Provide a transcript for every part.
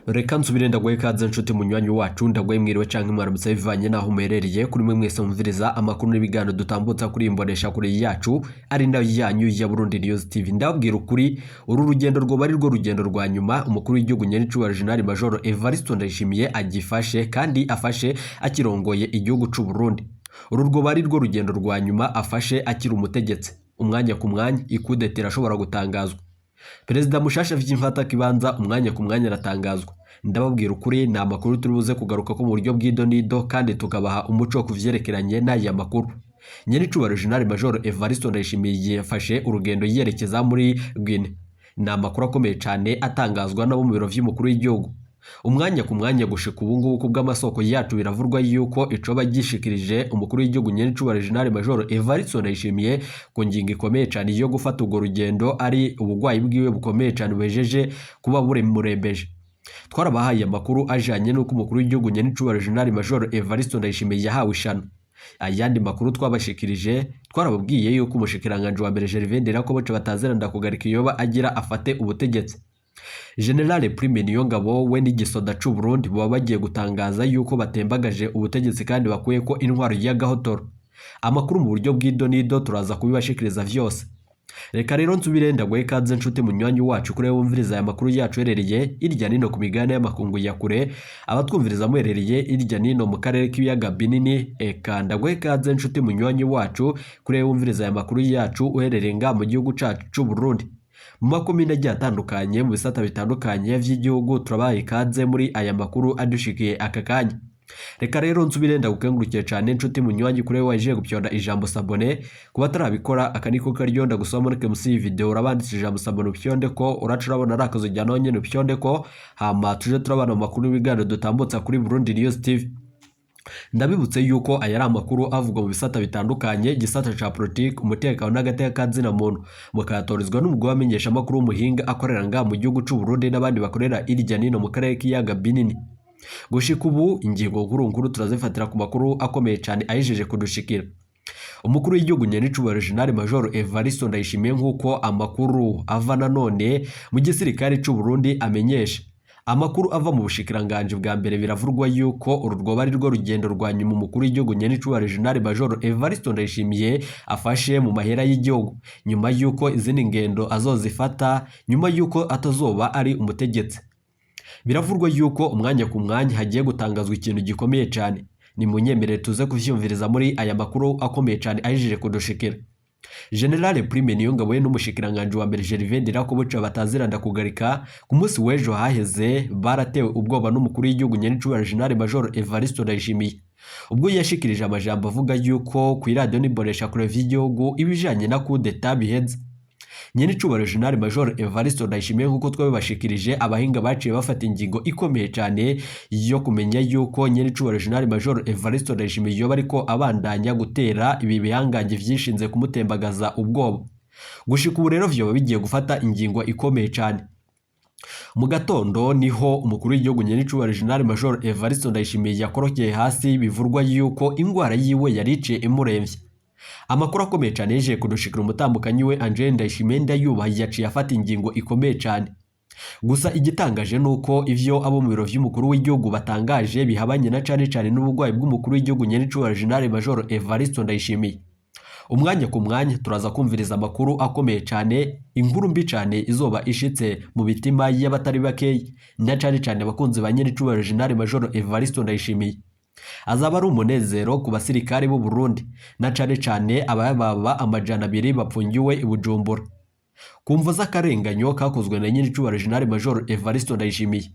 Reka nsubire ndaguhe ikaze nshuti munywanyi wacu, ndaguhe mwiriwe canke mwaramutse bivanye naho muherereye. Kuri mwe mwese mwumviriza amakuru n'ibiganiro dutambutsa kuri imbonesha kure yacu ari nayo yanyu ya Burundi News TV, ndababwira ukuri, uru rugendo rwoba ari rwo rugendo rwa nyuma umukuru w'igihugu nyenicubahiro General Major Evariste Ndayishimiye agifashe kandi afashe akirongoye igihugu c'u Burundi. Uru rwoba ari rwo rugendo rwa nyuma afashe akiri umutegetsi. Umwanya ku mwanya ikudeta irashobora gutangazwa. Perezida mushasha vy'imfatakibanza umwanya ku mwanya aratangazwa. Ndababwira ukuri, ni amakuru turi buze kugaruka ko mu buryo bw'idonido kandi tukabaha umuco ku vyerekeranye n'aya makuru. Nyenicubahiro General Major Evariste Ndayishimiye yafashe urugendo yerekeza muri Guinea. Ni amakuru akomeye cane atangazwa n'abo mu biro vy'umukuru w'igihugu. Umwanya ku mwanya gushika ubu ngubu ku bw'amasoko yacu biravurwa yuko icoba gishikirije umukuru w'igihugu nyenicubahiro General Major Evariste Ndayishimiye ku ngingo ikomeye cane yo gufata urwo rugendo ari ubugwayi bwiwe bukomeye cane buhejeje kuba buremurembeje. Twarabahaye amakuru ajanye n'uko umukuru w'igihugu nyenicubahiro General Major Evariste Ndayishimiye yahawe ishano. Ayandi makuru twabashikirije, twarababwiye yuko umushikiranganji wa mbere Gervais Ndirakobuca batazira Ndakugarika yoba agira afate ubutegetsi. General Prime Niyongabo we n'igisoda c'u Burundi baba bagiye gutangaza yuko batembagaje ubutegetsi kandi bakuye ko intwaro y'agahotoro. Amakuru mu buryo bw'idonido turaza kubibashikiriza vyose. Reka rero nsubire ndaguhe ikaze nshuti munywanyi wacu kuri wumviriza aya makuru yacu herereye irya nino ku migabane y'amakungu ya kure, abatwumviriza muherereye irya nino mu karere k'ibiyaga binini. Eka ndaguhe ikaze nshuti munywanyi wacu kuri wumviriza aya makuru yacu uherereye nga mu gihugu cacu c'u Burundi, mu makomine agiye atandukanye, mu bisata bitandukanye vy'igihugu. Turabaha ikaze muri aya makuru adushikiye aka kanya. Reka rero nsubire ndagukengurukiye cane nshuti munywanyi kuri waje gupyonda ijambo s'abonner. Kuba atarabikora, aka niko karyo ndagusaba muri musi iyi video urabanditse ijambo s'abonner, upyonde ko uraca urabona ari akazu jyana nyene, upyonde ko, hama tuje turabana mu makuru n'ibiganiro dutambutsa kuri Burundi News TV. Ndabibutse yuko aya ari amakuru avugwa mu bisata bitandukanye, igisata ca politiki, umutekano n'agateka ka zina muntu, mukayatorizwa n'umugwi w'abamenyeshamakuru w'umuhinga akorera ngaha mu gihugu c'u Burundi n'abandi bakorera irya nino mu karere k'ibiyaga binini. Gushika ubu ingingo nkuru nkuru turazifatira ku makuru akomeye cane ahejeje kudushikira. Umukuru w'igihugu nyenicubahiro General Major Evariste Ndayishimiye, nk'uko amakuru ava nanone mu gisirikare c'u Burundi amenyesha, amakuru ava mu bushikiranganji bwa mbere, biravurwa yuko uru rwoba ari rwo rugendo rwa nyuma umukuru w'igihugu nyenicubahiro General Major Evariste Ndayishimiye afashe mu mahera y'igihugu, nyuma yuko izindi ngendo azozifata nyuma yuko atazoba ari umutegetsi. Biravurwa yuko umwanya ku mwanya hagiye gutangazwa ikintu gikomeye cyane. Ni munyemerere tuze kuvyumviriza muri aya makuru akomeye cyane ahejeje kudushikira. General Prime Niyongabo n'umushikiranganji wa mbere Gervais Ndirakobuca batazira Ndakugarika, ku munsi w'ejo haheze baratewe ubwoba n'umukuru w'igihugu nyenicubahiro General Major Evariste Ndayishimiye, ubwo yashikirije amajambo avuga yuko ku iradiyo n'imbonesha kure vy'igihugu ibijanye na coup d'état biheze. Nyenicubahiro General Major Evariste Ndayishimiye, nk'uko twabibashikirije, abahinga baciye bafata ingingo ikomeye cyane yo kumenya yuko nyenicubahiro General Major Evariste Ndayishimiye yoba ariko abandanya gutera ibi bihangange vyishinze kumutembagaza ubwoba. Gushika ubu rero vyoba bigiye gufata ingingo ikomeye cyane. Mu gatondo niho umukuru w'igihugu nyenicubahiro General Major Evariste Ndayishimiye yakorokeye hasi, bivurwa yuko ingwara yiwe yariciye imuremvye. Amakuru akomeye cyane yeje kudushikira, umutambukanyi we Angel Ndayishimiye Ndayubaha yaciye afata ingingo ikomeye cyane. Gusa igitangaje nuko ivyo abo mu biro vy'umukuru w'igihugu batangaje bihabanye na cane cane n'ubugwayi bw'umukuru w'igihugu nyenicubahiro General Major Evariste Ndayishimiye. Umwanya ku mwanya turaza kumviriza amakuru akomeye cyane, inkuru mbi cyane izoba ishitse mu mitima y'abatari bakeyi na cane cane abakunzi ba nyenicubahiro General Major Evariste Ndayishimiye. Azaba ari umunezero ku basirikare b'u Burundi na cane cane abababa 200 bapfungiwe i Bujumbura ku mvo z'akarenganyo kakozwe na nyenicubahiro General Major Evariste Ndayishimiye.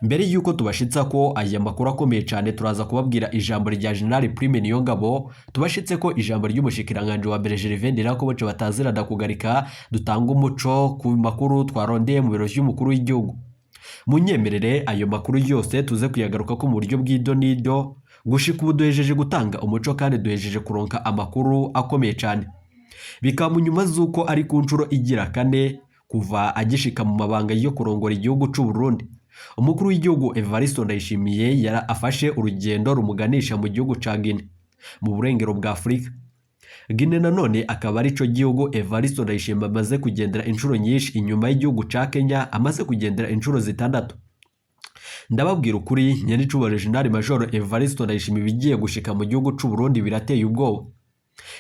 Mbere y'uko tubashitsa ko aya makuru akomeye cyane, turaza kubabwira ijambo rya General Prime Niyongabo, tubashitse ko ijambo ry'umushikiranganji wa mbere Gervais Ndirakobuca batazira Ndakugarika, dutanga umuco ku makuru twarondeye mu biro vy'umukuru w'igihugu. Munyemerere ayo makuru yose tuze kuyagaruka ko mu buryo bw'idonido. Gushika ubu duhejeje gutanga umuco kandi duhejeje kuronka amakuru akomeye cyane, bikaba mu nyuma z'uko ari ku nshuro igira kane kuva agishika mu mabanga yo kurongora igihugu c'u Burundi, umukuru w'igihugu Evariste Ndayishimiye yara afashe urugendo rumuganisha mu gihugu ca Guinea mu burengero bwa Afurika. Guinea nanone akaba arico gihugu Evariste Ndayishimiye amaze kugendera inshuro nyinshi inyuma y'igihugu ca Kenya amaze kugendera inshuro zitandatu. Ndababwira ukuri, nyenicubahiro Jenerali Major Evariste Ndayishimiye, ibigiye gushika mu gihugu c'u Burundi birateye ubwoba.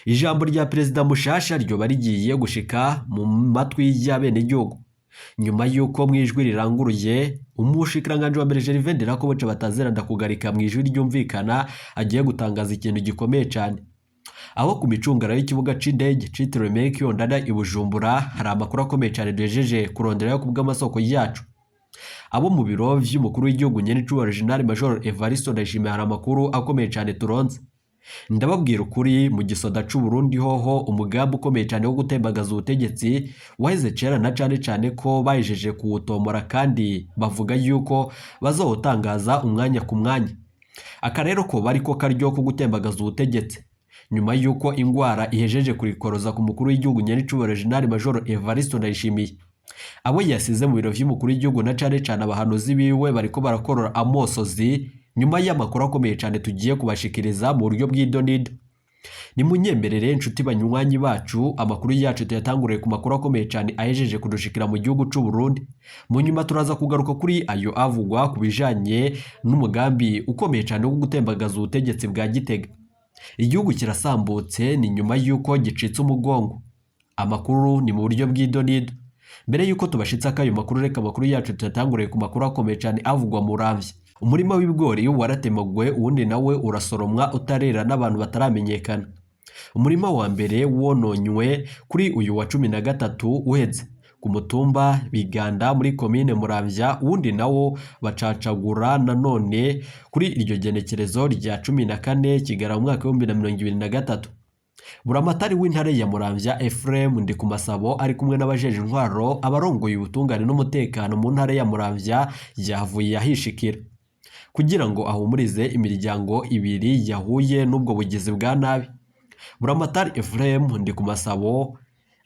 Ijambo rya perezida mushasha ryoba rigiye gushika mu matwi y'abenegihugu nyuma y'uko mu ijwi riranguruye umushikiranganji wa mbere Gervais Ndirakobuca batazira ndakugarika mu ijwi ryumvikana agiye gutangaza ikintu gikomeye cyane. Aho ku micungara y'ikibuga c'indege citiriwe Melchior Ndadaye i Bujumbura hari amakuru akomeye cyane duhejeje kuronderayo ku bw'amasoko yacu. Abo mu biro vy'umukuru w'igihugu nyenicubahiro Jenerali Major Evariste Ndayishimiye hari amakuru akomeye cyane turonse. Ndababwira ukuri, mu gisoda c'u Burundi hoho umugambi ukomeye cyane wo gutembagaza ubutegetsi waheze kera, na cane cane ko bahejeje kuwutomora kandi bavuga yuko bazowutangaza umwanya ku mwanya. Aka rero ko bariko karyo ko gutembagaza ubutegetsi nyuma yuko ingwara ihejeje kurikoroza ku mukuru w'igihugu nyenicubahiro Jenerali Major Evariste Ndayishimiye. Abo yasize mu biro vy'umukuru w'igihugu na cane cane abahanuzi biwe bariko barakorora amosozi nyuma y'amakuru akomeye cyane tugiye kubashikiriza mu buryo bw'idonido. Nimunyemerere inshuti banywanyi bacu, amakuru yacu tuyatanguriye ku makuru akomeye cyane ahejeje kudushikira mu gihugu c'u Burundi. Mu nyuma turaza kugaruka kuri ayo avugwa ku bijanye n'umugambi ukomeye cyane wo gutembagaza ubutegetsi bwa Gitega. Igihugu kirasambutse, ni nyuma y'uko gicitse umugongo. Amakuru ni mu buryo bw'idonido. Mbere y'uko tubashitsa akayo makuru, reka amakuru yacu tuyatanguriye ku makuru akomeye cyane avugwa mu Ramvya. Umurima w'ibigori waratemagwe, uwundi nawe urasoromwa utarera n'abantu bataramenyekana. Umurima wa mbere wononywe kuri uyu wa 13 uheze ku mutumba Biganda muri komine Muramvya, uwundi nawo bacacagura nanone kuri iryo genekerezo rya 14 Kigarama umwaka 2023. Buramatari w'intare ya Muramvya Ephraim Ndikumasabo ari kumwe n'abajeje intwaro, abarongoye ubutungane n'umutekano mu ntare ya Muramvya, yahavuye ahishikira kugira ngo ahumurize imiryango ibiri yahuye n'ubwo bugizi bwa nabi. Buramatari Ephraim Ndikumasabo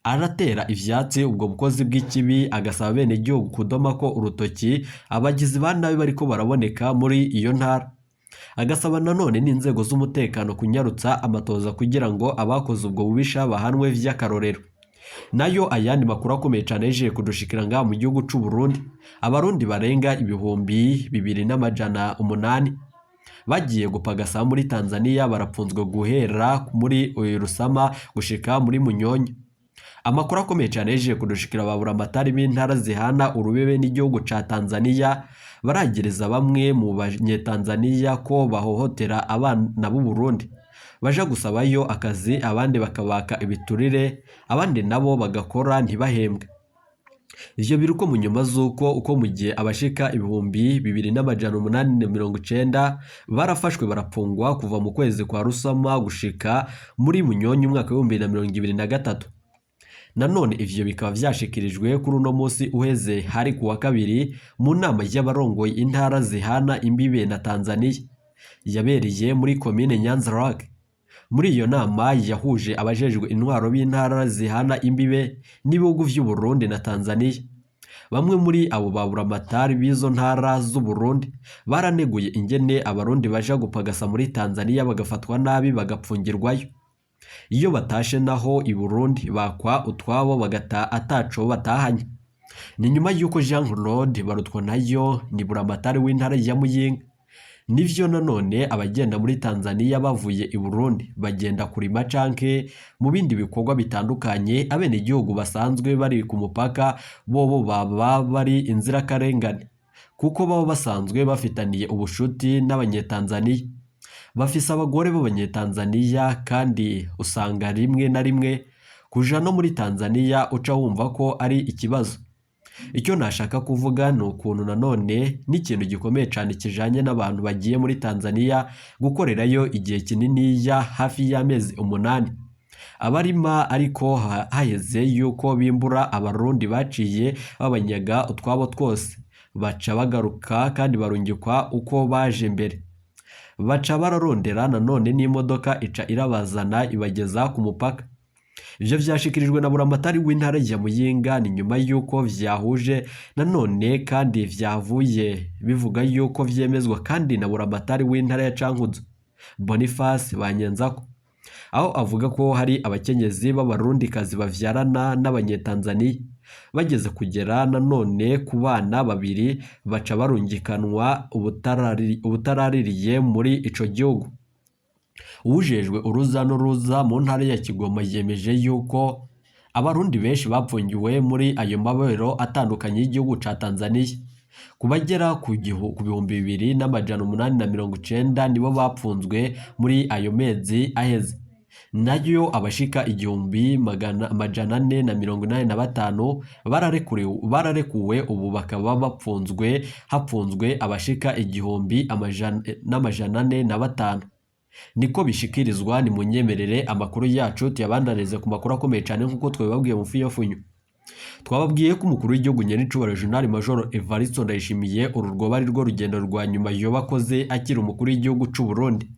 aratera ivyatsi ubwo bukozi bw'ikibi, agasaba abenegihugu kudoma ko urutoki abagizi ba nabi bariko baraboneka muri iyo ntara. Agasaba nanone n'inzego z'umutekano kunyarutsa amatoza kugira ngo abakoze ubwo bubisha bahanwe vy'akarorero. Nayo ayandi makuru akomeye cyane yaje kudushikira ngaha mu gihugu c'u Burundi, abarundi barenga 2800 bagiye gupagasa muri Tanzania barapfunzwe guhera muri Rusama gushika muri Munyonyo. Amakuru akomeye cyane yaje kudushikira, babura amatari b'intara zihana urubebe n'igihugu ca Tanzania baragereza bamwe mu banyetanzania ko bahohotera abana b'u Burundi baja gusabayo akazi, abandi bakabaka ibiturire, abandi nabo bagakora ntibahembwe. Ivyo biri uko mu nyuma z'uko uko mu gihe abashika 2890 barafashwe barapfungwa kuva mu kwezi kwa Rusama gushika muri Munyonyo umwaka 2023. Nanone ivyo bikaba vyashikirijwe kuri uno munsi uheze hari kuwa kabiri mu nama y'abarongoye intara zihana imbibe na Tanzania yabereye muri komine Nyanza Lake. Muri iyo nama yahuje abajejwe intwaro b'intara zihana imbibe n'ibihugu vy'u Burundi na Tanzania, bamwe muri abo baburamatari b'izo ntara z'u Burundi baraneguye ingene abarundi baja gupagasa muri Tanzania bagafatwa nabi bagapfungirwayo. Iyo batashe naho i Burundi bakwa utwabo bagata ataco batahanye. Ni nyuma y'uko Jean Claude Barutwanayo ni buramatari w'intara ya Muyinga. Nivyo nanone abagenda muri Tanzania bavuye i Burundi bagenda kurima canke mu bindi bikorwa bitandukanye, abenegihugu basanzwe bari ku mupaka bobo baba bari inzirakarengane kuko baba basanzwe bafitaniye ubushuti n'abanyetanzania, bafise abagore b'abanyetanzania, kandi usanga rimwe na rimwe kuja no muri Tanzania uca wumva ko ari ikibazo. Icyo nashaka kuvuga ni ukuntu nanone n'ikintu gikomeye cyane kijanye n'abantu bagiye muri Tanzania gukorerayo igihe kininiya hafi y'amezi 8 abarima, ariko haheze yuko bimbura abarundi baciye babanyaga utwabo twose, baca bagaruka kandi barungikwa uko baje mbere. Baca bararondera nanone n'imodoka ica irabazana ibageza ku mupaka. Ivyo vyashikirijwe na buramatari w'intara ya Muyinga ni nyuma y'uko vyahuje nanone kandi vyavuye bivuga yuko vyemezwa kandi na buramatari w'intara ya Cankuzo Boniface Banyenzako, aho avuga ko hari abakenyezi b'abarundikazi bavyarana n'abanyetanzania. Bageze kugera nanone ku bana babiri baca barungikanwa ubutaraririye muri ico gihugu. Uwujejwe uruza n'uruza mu ntara ya Kigoma yemeje yuko abarundi benshi bapfungiwe muri ayo mabohero atandukanye y'igihugu ca Tanzania. Kubagera ku 2890 nibo bapfunzwe muri ayo mezi aheze. Nayo abashika 1485 bararekuwe ubu bakaba bapfunzwe hapfunzwe abashika 1405. Niko bishikirizwa. Ni munyemerere amakuru yacu tuyabandanize ku makuru akomeye cyane nk'uko twabibabwiye mu fiyofunyo. Twababwiye ko umukuru w'igihugu nyenicubahiro Jenerali Major Evariste Ndayishimiye uru rwoba ari rwo rugendo rwa nyuma yoba akoze akiri umukuru w'igihugu c'u Burundi.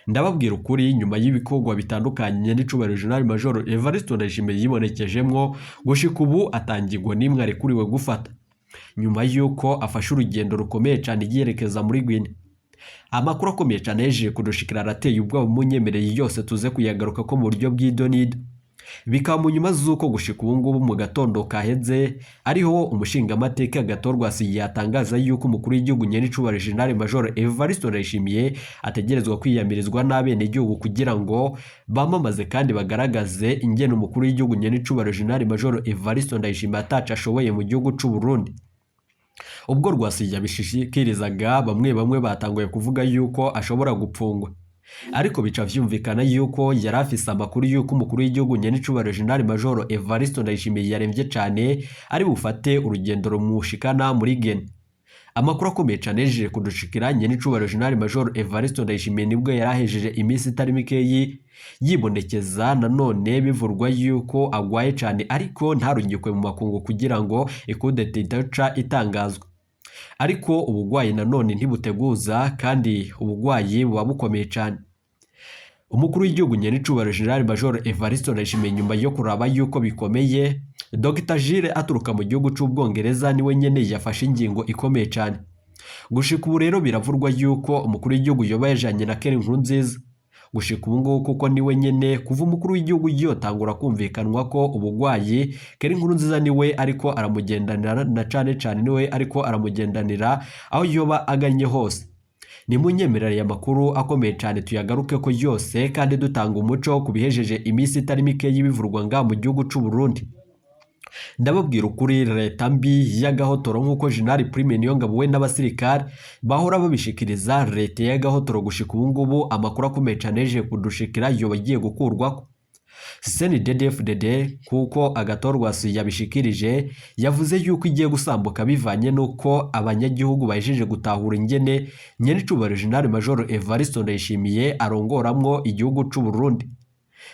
Ndababwira ukuri, nyuma y'ibikorwa bitandukanye nyenicubahiro Jenerali Major Evariste Ndayishimiye yibonekejemwo, gushika ubu atangirwa n'imwe arekuriwe gufata nyuma y'uko afashe urugendo rukomeye cyane yerekeza muri Guinea. Amakuru akomeye cyane yejeje kudushikira arateye ubwoba, munyemereye yose tuze kuyagaruka ko mu buryo bw'idonido. Bikaba mu nyuma z'uko gushika ubu ngubu mu gatondo kaheze ariho umushingamateka Gatorwasi yatangaza yuko umukuru w'igihugu nyenicubahiro Jenerali Major Evariste Ndayishimiye ategerezwa kwiyamirizwa n'abenegihugu kugira ngo bamamaze kandi bagaragaze ingene umukuru w'igihugu nyenicubahiro Jenerali Major Evariste Ndayishimiye ataco ashoboye mu gihugu c'u Burundi. Ubwo Rwasi yabishikirizaga bamwe bamwe batanguye kuvuga yuko ashobora gupfungwa, ariko bica vyumvikana yuko yari afise amakuru yuko umukuru w'igihugu nyenicubahiro Jenerali Major Evariste Ndayishimiye yaremvye cane ari bufate urugendo rumushikana muri Guinea. Amakuru akomeye cane yejeje kudushikira, nyenicubahiro Jenerali Major Evariste Ndayishimiye nibwo yari ahejeje iminsi itari mikeyi yibonekeza nanone bivurwa yuko agwaye cane, ariko ntarungikwe mu makungu kugira ngo ikudeta idaca itangazwa. Ariko ubugwayi nanone ntibuteguza kandi ubugwayi buba bukomeye cane. Umukuru w'igihugu nyenicubahiro Jenerali Major Evariste Ndayishimiye nyuma yo kuraba yuko bikomeye, Dr Gilles aturuka mu gihugu c'Ubwongereza niwe nyene yafashe ingingo ikomeye cane. Gushika ubu rero biravurwa yuko umukuru w'igihugu yoba yajanye na Kerry Nkurunziza. Gushika ubu ngubu kuko niwe nyene kuva umukuru w'igihugu yotangura kumvikanwa ko ubugwayi, Kerry Nkurunziza niwe ariko aramugendanira na cane cane niwe ariko aramugendanira aho yoba aganye hose. Ni munyemerere amakuru akomeye cyane tuyagaruke ko yose kandi dutanga umuco ku bihejeje iminsi itari mike y'ibivurwa nga mu gihugu c'u Burundi. Ndababwira ukuri, leta mbi y'agahotoro nk'uko Jenerali Prime Niyongabo we n'abasirikare bahora babishikiriza, leta y'agahotoro gushika ubu ngubu amakuru akomeye cyane yeje kudushikira yoba agiye gukurwako. CNDD-FDD kuko Agatorwasi yabishikirije yavuze yuko igiye gusambuka bivanye n'uko abanyagihugu bahejeje gutahura ingene nyenicubahiro Jenerali Major Evariste Ndayishimiye arongoramwo igihugu c'u Burundi.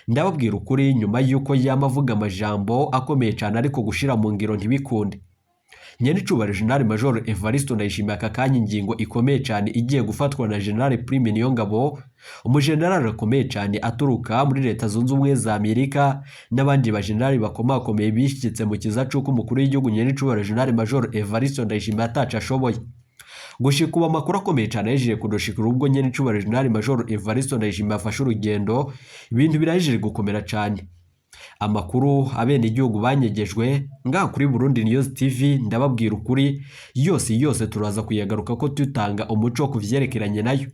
Ndababwira ukuri, nyuma y'uko yama avuga amajambo akomeye cyane ariko gushira mu ngiro ntibikunde. Nyenicubahiro Jenerali Major Evariste Ndayishimiye aka kanya ingingo ikomeye cyane igiye gufatwa na Jenerali Prime Niyongabo, umujenerali akomeye cyane aturuka muri Leta Zunze Ubumwe za Amerika n'abandi bajenerali bakomakomeye bishyitse mu kiza c'uko umukuru w'igihugu nyenicubahiro Jenerali Major Evariste Ndayishimiye ataco ashoboye. Gushika ubu amakuru akomeye cyane yejeje kudushikira ubwo nyenicubahiro Jenerali Major Evariste Ndayishimiye afashe urugendo, ibintu birahejeje gukomera cyane. Amakuru abenegihugu banyegejwe ngaha kuri Burundi News TV, ndababwira ukuri yose yose turaza kuyagaruka ko tutanga umuco ku vyerekeranye nayo.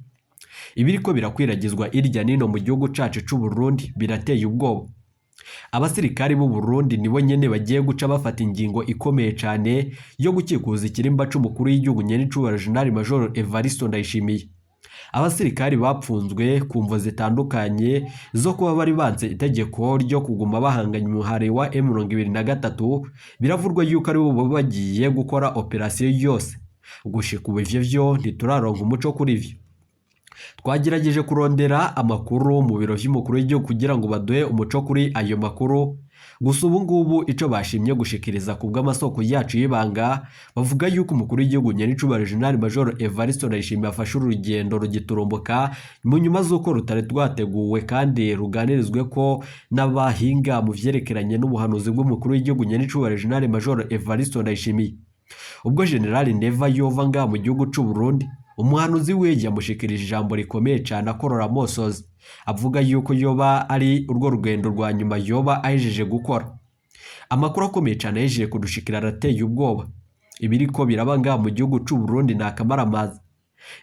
Ibiriko birakwiragizwa irya nino mu gihugu cacu c'u Burundi birateye ubwoba. Abasirikari b'u Burundi nibo nyene bagiye guca bafata ingingo ikomeye cane yo gukikuza ikirimba c'umukuru w'igihugu nyenicubahiro Jenerali Major Evariste Ndayishimiye. Abasirikari bapfunzwe ku mvo zitandukanye zo kuba bari banse itegeko ryo kuguma bahanganye umuhari wa M23, biravurwa yuko ari bo bagiye gukora operasiyo yose. Gushika ubu ivyo vyo ntituraronka umuco kuri ivyo. Twagerageje kurondera amakuru mu biro vy'umukuru w'igihugu kugira ngo baduhe umuco kuri ayo makuru, gusa ubu ngubu ico bashimye gushikiriza ku bw'amasoko yacu y'ibanga, bavuga yuko umukuru w'igihugu nyenicubahiro Jenerali Major Evariste Ndayishimiye afashe urugendo rugiturumbuka mu nyuma z'uko rutari rwateguwe kandi ruganirizwe ko n'abahinga mu vyerekeranye n'ubuhanuzi bw'umukuru w'igihugu nyenicubahiro Jenerali Major Evariste Ndayishimiye. Ubwo Jenerali Neva yova ngaha mu gihugu c'u Burundi, umuhanuzi we yamushikirije ijambo rikomeye cyane akorora amosozi, avuga yuko yoba ari urwo rugendo rwa nyuma yoba ahejeje gukora. Amakuru akomeye cane yejeje kudushikira arateye ubwoba. Ibiriko biraba ngaha mu gihugu c'u Burundi ni akamaramaza.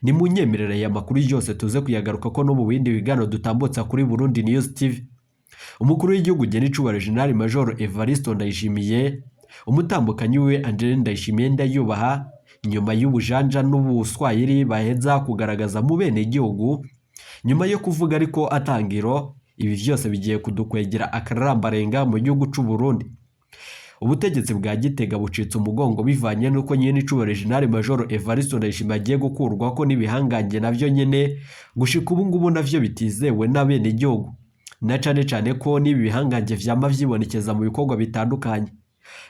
Ni mu nyemerera aya makuru yose tuze kuyagaruka ko no mu bindi biganiro dutambutsa kuri Burundi News TV. Umukuru w'igihugu General General Major Evariste Ndayishimiye, umutambukanyi we Angeline Ndayishimiye Ndayubaha, nyuma y'ubujanja n'ubuswahili baheza kugaragaza mu bene igihugu, nyuma yo kuvuga ariko atangiro, ibi vyose bigiye kudukwegera akarambarenga mu gihugu c'u Burundi. Ubutegetsi bwa Gitega bucitse umugongo bivanye n'uko nyene icubahiro General Major Evariste Ndayishimiye agiye gukurwako n'ibihangange navyo nyene gushika ubu ngubu navyo bitizewe n'abenegihugu, na cane cane ko n'ibi bihangange vyama vyibonekeza mu bikorwa bitandukanye.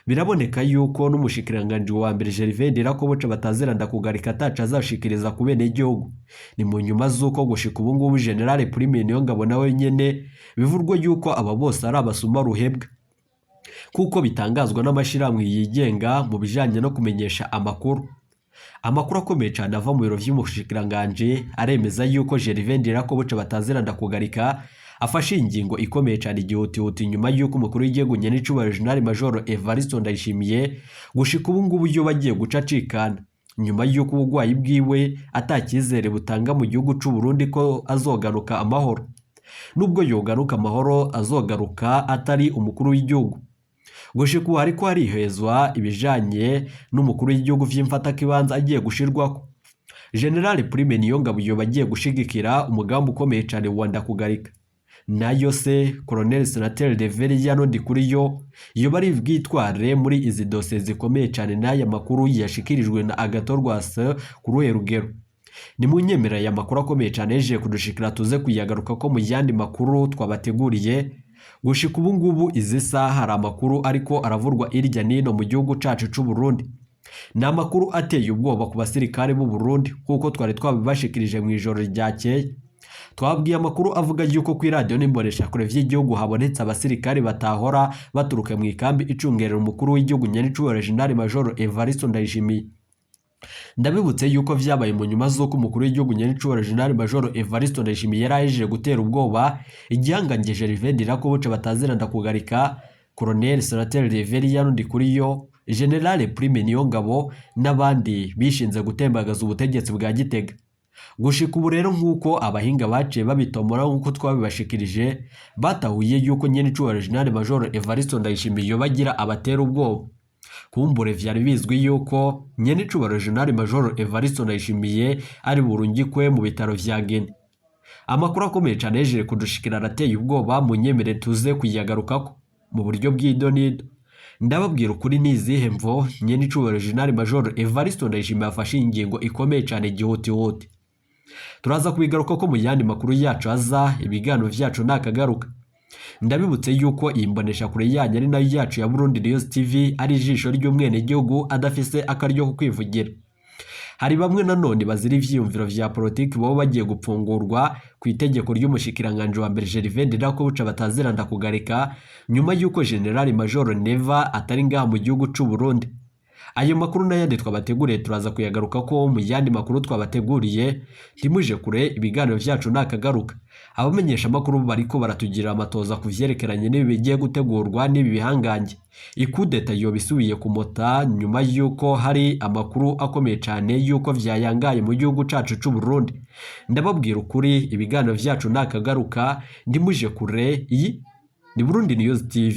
Biraboneka yuko n'umushikiranganji wa mbere Gervais Ndirakobuca bataziranda kugarika ataco azashikiriza ku benegihugu. Ni mu nyuma z'uko gushika ubu ngubu General Prime Niyongabo nawe nyene bivurwa yuko aba bose ari abasuma ruhebwa, kuko bitangazwa n'amashirahamwe yigenga mu bijanye no kumenyesha amakuru. Amakuru akomeye cane ava mu biro vy'umushikiranganji aremeza yuko Gervais Ndirakobuca bataziranda kugarika afashe ingingo ikomeye cane igihutihuti nyuma y'uko umukuru w'igihugu nyenicubahiro General Major Evariste Ndayishimiye gushika ubu ngubu yoba agiye guca acikana, nyuma y'uko ubugwayi bwiwe atakizere butanga mu gihugu c'u Burundi ko azogaruka amahoro. Nubwo yogaruka amahoro, azogaruka atari umukuru w'igihugu. Gushika ubu hariko harihezwa ibijanye n'umukuru w'igihugu vy'imfatakibanza agiye gushirwako. General Prime Niyongabo yoba agiye gushigikira umugambi ukomeye cane wa Ndakugarika. Nayo se Colonel Senateri Reveriyano Ndikuriyo yoba ari bwitware muri izi dosiye zikomeye cane n'aya makuru yashikirijwe na Agathon Rwasa ku ruhe rugero? Ni mu nyemerera aya makuru akomeye cane yejeje kudushikira tuze kuyagaruka ko mu yandi makuru twabateguriye. Gushika ubu ngubu izi saha hari amakuru ariko aravurwa irya nino mu gihugu cacu c'u Burundi. Ni amakuru ateye ubwoba ku basirikare b'u Burundi kuko twari twabibashikirije mu ijoro ryakeye. Twabwiye amakuru avuga yuko ku iradiyo n'imboneshakure vy'igihugu habonetse abasirikare batahora baturuka mu ikambi icungerera umukuru w'igihugu nyenicubahiro General Major Evariste Ndayishimiye. Ndabibutse yuko vyabaye mu nyuma z'uko umukuru w'igihugu nyenicubahiro General Major Evariste Ndayishimiye yari ahejeje gutera ubwoba igihangange Gervais Ndirakobuca bataziranda kugarika, Colonel Senateri Reveriyano Ndikuriyo, General Prime Niyongabo n'abandi bishinze gutembagaza ubutegetsi bwa Gitega. Gushika ubu rero nk'uko abahinga baciye babitomora nk'uko twabibashikirije, batahuye yuko nyenicubahiro General Major Evariste Ndayishimiye bagira abatera ubwoba. Kumbure vyari bizwi yuko nyenicubahiro General Major Evariste Ndayishimiye ari burungikwe mu bitaro vya Gene. Amakuru akomeye cane yejeje kudushikira arateye ubwoba, munyemere tuze kuyagarukako mu buryo bw'idonido. Ndababwira ukuri nizihe mvo nyenicubahiro General Major Evariste Ndayishimiye afashe ingingo ikomeye cane gihutihuti. Turaza kubigaruka ko mu yandi makuru yacu aza, ibiganiro vyacu nakagaruka. Ndabibutse yuko iyi mboneshakure yanyu ari nayo yacu ya Burundi News TV ari ijisho ry'umwenegihugu adafise akaryo ko kwivugira. Hari bamwe nanone bazira ivyiyumviro vya politiki baba bagiye gupfungurwa ku itegeko ry'umushikiranganji wa mbere Gervais Ndirakobuca bataziranda kugarika, nyuma y'uko General Major Neva atari ngaha mu gihugu c'u Burundi. Ayo makuru n'ayandi twabateguriye turaza kuyagaruka ko mu yandi makuru twabateguriye. Ntimuje kure, ibiganiro vyacu nakagaruka. Abamenyesha amakuru bariko baratugira amatoza ku vyerekeranye n'ibi bigiye gutegurwa n'ibi bihangange. Ikudeta yoba isubiye kumota nyuma y'uko hari amakuru akomeye cane y'uko vyayangaye mu gihugu cacu c'u Burundi. Ndababwira ukuri, ibiganiro vyacu nakagaruka, ntimuje kure. Iyi ni Burundi News TV.